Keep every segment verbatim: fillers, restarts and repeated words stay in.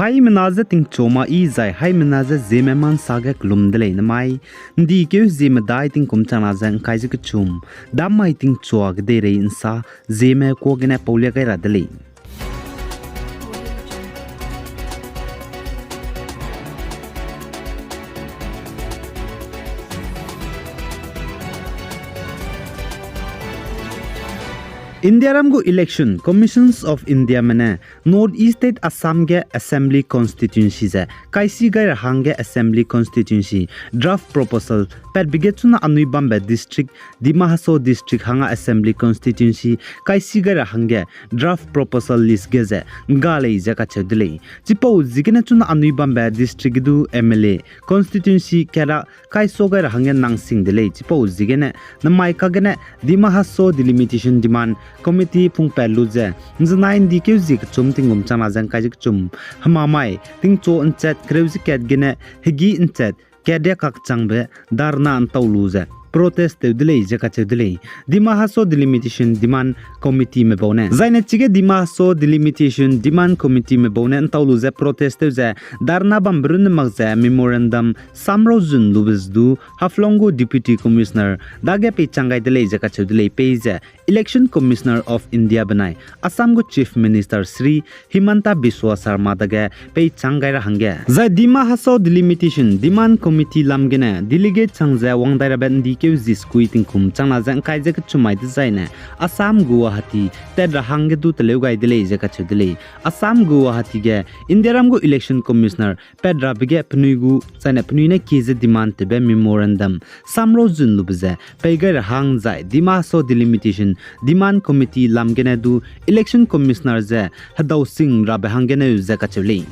Haimena ze tingchua ma i zai haimena ze Zeme ma nsa ge kelum de lei namai. Ndi keu Zeme dai tingkum changna ze ngkai ze kechum, dam mai tingchua kedeirei nsa, Zeme kuâ gene paulia gai ra de lei. Indiaram gu Election Commissions of Indiame ne North East State Assam ge Assembly Constituency ze kaisi gai ra hangge Assembly Constituency draft proposal patbe ge chuna anui bambe district, Dima Hasao District hangge Assembly Constituency kaisi gai ra hangge draft proposal list ge ze ngga lei ze kacheu de lei. Chipau ziegene chuna anui bambe district ge du M L A constituency kera kaisua gai ra hangge nang sing de lei. Chipau ziegene namai kagene Dima Hasao Delimitation Demand Committee pungpat lu ze nzenai ndi keu zie kechum tingkum changna ze ngkai ze kechum hemamai tingchu nchat kereu ze kat gene hegî nchat kat riak kakchangbe dharna ntau lu ze protest tew de lei ze kacheu de lei. Dima Hasao Delimitation Demand Committeeme bau ne, zaine chige Dima Hasao Delimitation Demand Committeeme bau ne ntau lu ze protest tew ze dharna bambe runne mak ze memorandum samrau zun lube ze du Haflong gu Deputy Commissioner dage peichang gai de lei ze kacheu de lei. Peize Election Commissioner of India benai Assam gu Chief Minister Shri Himanta Biswa Sarma dage peichang gai ra hangge, zai Dima Hasao Delimitation Demand Committee lam gene delegate chang ze wang dai rabe ndi keu zie sekui tingkum changna ze ngkai ze kechumai dezaine Assam Guwahati tat ra hangge du teleu gai de lei ze kacheu de lei. Assam Guwahati ge Indiaram gu Election Commissioner pat rabe ge penui gu zaine penui ne kie ze demand tewbe memorandum samrau zun lube ze pei gai ra hang zai Dima Hasao Delimitation Demand Committee lam gene du Election Commissioner ze hedau sing rabe hanggeneu ze kacheu lei.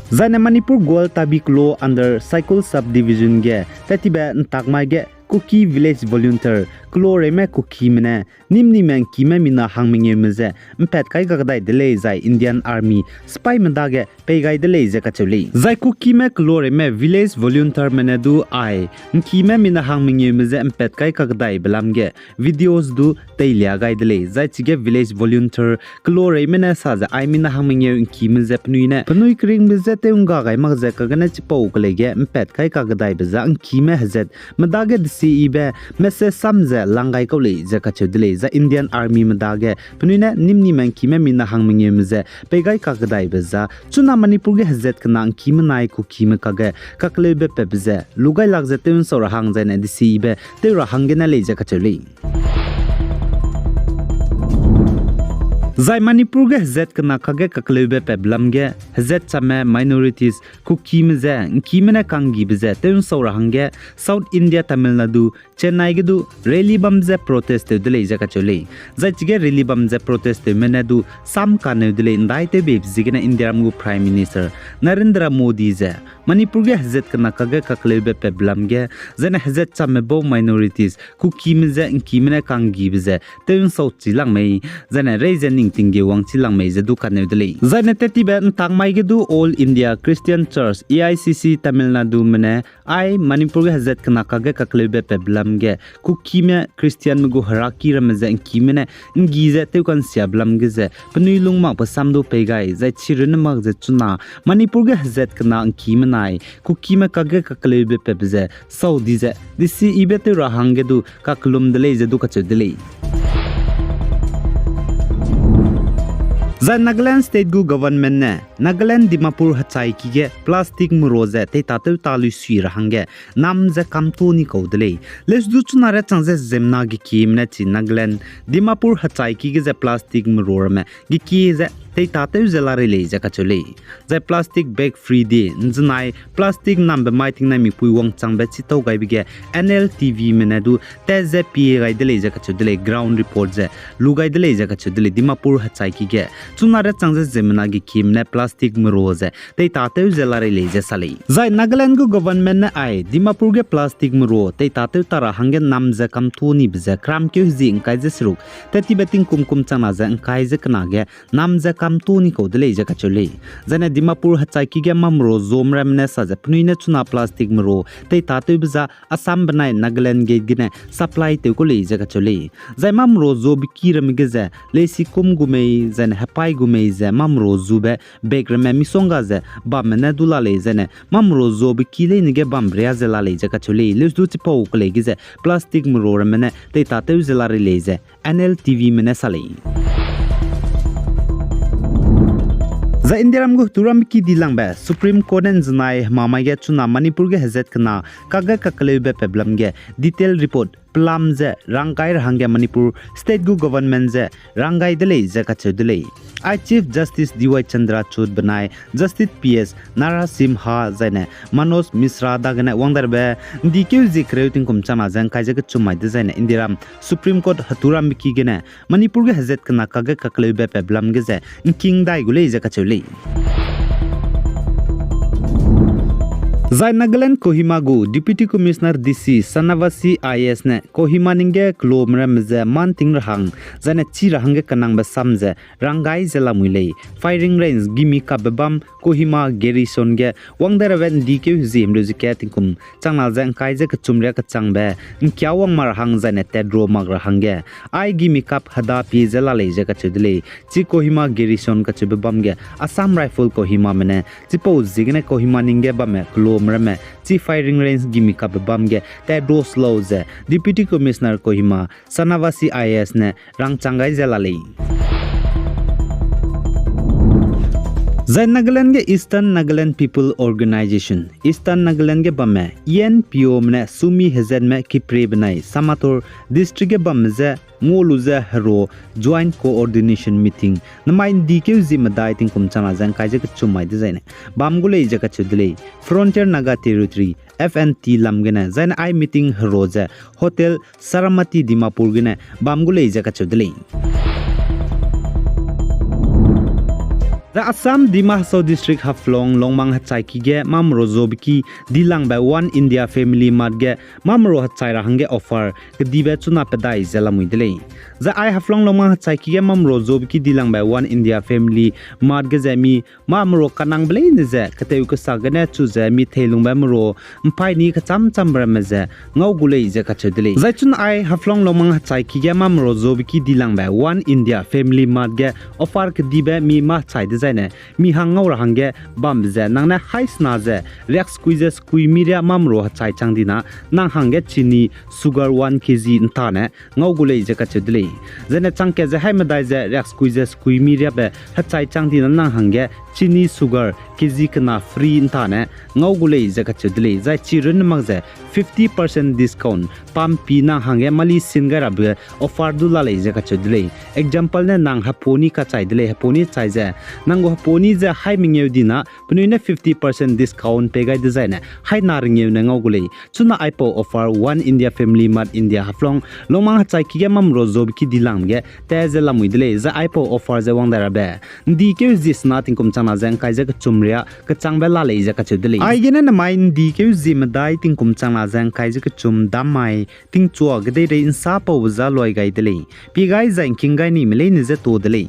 Zaine Manipur Gwal Tabi Klo under Saikul Subdivision ge tattibe ntakmai ge Kuki Village Volunteer kelo reime Kukime ne nimnime ngkime mina hang mengeume ze mpat kai kakdai de lei zai Indian Army sipaime dage pei gai de lei ze kacheu lei. Zai Kukime kelo reime Village Volunteerme ne du ai ngkime mina hang mengeume ze mpat kai kakdaibe lam ge videos du teilia gai de lei. Zai chige Village Volunteer kelo reime ne sa ze ai mina hang mengeu ngkime ze penui ne penui keringbe je tew ngga gai mak ze kagene chipau kelei ge mpat kai kakdaibe za ngkime hezat medage desiyibe message sam ze lang gai kau lei ze kacheu de lei. Zai Indian Armyme dage penui ne nimnime ngkime mina hang mengeume ze pei gai kakdaibe za chuna Manipur ge hezat kena ngkime nai Kukime kage kakleube patbe ze lu gai lak ze tew nsau ra hang zaine desiyibe tew ra hanggene lei ze kacheu lei. Zai Manipur ge hezat kena kage kakleube patbe lam ge hezat chamme minorities Kukime je ngkime ne kanggibe ze tew nsau ra hangge South India Tamil Nadu Chennai ge du rally bam ze protest tew de lei ze kacheu lei. Zai chige rally bam ze protest tewme ne du sam kaneu de lei. Ndaitewbeibe ziegene Indiaram gu Prime Minister Narendra Modi ze Manipur ge hezat kena kage kakleube patbe lam ge zaine hezat chamme bau minorities Kukime je ngkime ne kanggibe ze tew nsau chi lang mei, zaine rei ze ning tinggeu wang chi lang mei ze du kaneu de lei. Zaine tattibe ntakmai ge du All India Christian Church, A I C C, Tamil Nadume ne ai Manipur ge hezat kena kage kakleube patbe lam ge Kukime Christianme gu heraki ramme ze ngkime ne nggi ze tew kansiabe lam ge ze penui lung makbe sam du pei gai zai chirunne mak ze chuna Manipur ge hezat kena ngkime nai Kukime kage kakleube patbe ze sau di ze desiyibe tew ra hangge du kakellum de lei ze du kacheu de lei. Zai Nagaland State gu government ne Nagaland Dimapur hechaiki ge plastic merua ze teitatew ta lui sui ra hangge nam ze kamtu ni kau de lei. Lesu du chuna re chang ze ziemmena gekieme ne chi Nagaland Dimapur hechaiki ge ze plastic merua ramme gekie ze teitatew ze larei lei ze kacheu lei. Zai Plastic Bag Free Day nzenai plastic nambe mai tingnai mipui wangchangbe chitau gaibe ge N L T Vme ne du tat ze pie gai de lei ze kacheu de lei, ground report ze lu gai de lei ze kacheu de lei. Dimapur hechaiki ge chuna re chang ze ziemmena gekieme ne plastic merua ze teitatew ze larei lei ze sa lei. Zai Nagaland gu government ne ai Dimapur ge plastic merua teitatew ta ra hangge nam ze kamtu nibe ze kramkeu hezie ngkai ze seruk, tattibe tingkum kum changna ze ngkai ze kena ge nam ze samtu ni kau de lei ze kacheu lei. Zaine Dimapur hechaiki ge mamro zom ramme ne sa ze penui ne chuna plastic mero teita tewbe za Assam benai Nagaland gate gene supply tew ku lei ze kacheu lei. Zai mamro zobe ki ramme ge ze leisikum gu mei zaine hepai gu mei ze mamro zube bag ramme misongga ze bamme ne du la lei zaine mamro zobe ki leine ge bam ria ze la lei ze kacheu lei. Leusdu chipau kelei ge ze plastic mero ramme ne teita tew ze la rei lei ze N L T V me ne sa lei. Zai Indiaram gu heturambe ki dilangbe Supreme Court ne nzenai hemamai ge chuna Manipur ge hezat kena kage kakeleube peblam ge detail report pelam ze ranggai ra hangge Manipur state gu government ze ranggai de lei ze kacheu de lei. Ai Chief Justice D Y Chandrachud benai Justice P S Narasimha zaine Manoj Misra dagene wangderbe ndikeu zie kereu tingkum changna ze ngkai ze kechum mai dezaine Indiaram Supreme Court heturambe ki gene Manipur ge hezat kena kage kakeleube peblam ge ze ngking dai gu lei ze kacheu lei. Zai Nagaland Kohima gu Deputy Commissioner D C Shanavas I A S ne Kohima ning ge keloa ramme ze manting ra hang, zaine chi ra hangge kenangbe sam ze ranggai ze lamui lei. Firing range gimi kapbe bam Kohima garrison ge wang dai rabe ndikeu zie himreu ze kat tingkum changna ze ngkai ze kechum ria kechangbe ngkia wang mak ra hang zaine tedro mak ra hangge ai gimi kap heda pie ze la lei ze kacheu de lei. Chi Kohima garrison kacheube bam ge Assam Rifle Kohima me ne chipau ziegene Kohima ning ge bamme keloa ramme chi firing range gimi kapbe bam ge tedro se lau ze Deputy Commissioner Kohima Shanavas I A S ne rangchang gai ze la lei. Zai Nagaland ge Eastern Nagaland People Organisation, Eastern Nagaland ge bamme E N P O me ne sumi hezatme kipre benai Shamator District ge bamme je ngau lu ze hero joint coordination meeting namai ndikeu zie medai tingkum changna ze ngkai ze kechum mai dezaine bam gu lei ze kacheu de lei. Frontier Naga Territory, F N T lam gene zaine ai meeting hero ze Hotel Saramati Dimapur gene bam gu lei ze kacheu de lei. Zai Assam Dima Hasao District Haflong Longmang hechaiki ge mamro zobe ki dilangbe One India Family Mart ge mamro hechai ra hangge offer kedibe chuna pedai ze lamui de lei. Zai ai Haflong Longmang hechaiki ge mamro zobe ki dilangbe One India Family Mart ge ze mi mamro kanangbe leine ze ketew kesa gene chu ze mi theilungbe mero mpai ni kecham chambe ramme ze ngau gu lei ze kacheu de lei. Zai chuna ai Haflong Longmang hechaiki ge mamro zobe ki dilangbe One India Family Mart ge offer kedibe mi mâ chai dezaine mi hang ngau ra hangge bambe ze nang ne haisena ze riak sekui ze sekui mi riâ mamro hechai chang dina nang hangge chini sugar one K G ntane ngau gu lei ze kacheu de lei. Zaine changkat ze hai medai ze riak sekui ze sekui mi riabe hechai chang dina nang hangge chini sugar K G kena free ntane ngau gu lei ze kacheu de lei. Zai chi runne mak ze fifty percent discount pampi nang hangge mali sin gai rabe offer du la lei ze kacheu de lei. Example ne nang heponi kachai de lei, heponi chai ze nang gu heponi ze hai mengeu dina penui ne fifty percent discount pei gai dezaine hai na rengeu ne ngau gu lei. Chuna aipau offer One India Family Mart India Haflong Longmang hechaiki ge mamro zobe ki dilangbe ge te ze lamui de lei. Zai aipau offer ze wang dai rabe ndikeu zie sena tingkum changna ze ngkai ze kechum riâ kechangbe la lei ze kacheu de lei. Aigene namai ndikeu zie medai tingkum changna ze ngkai ze kechum dam mai tingchua kedeirei nsa paube za luai gai de lei. Pie gai zai ngking gai nime leine je to de lei.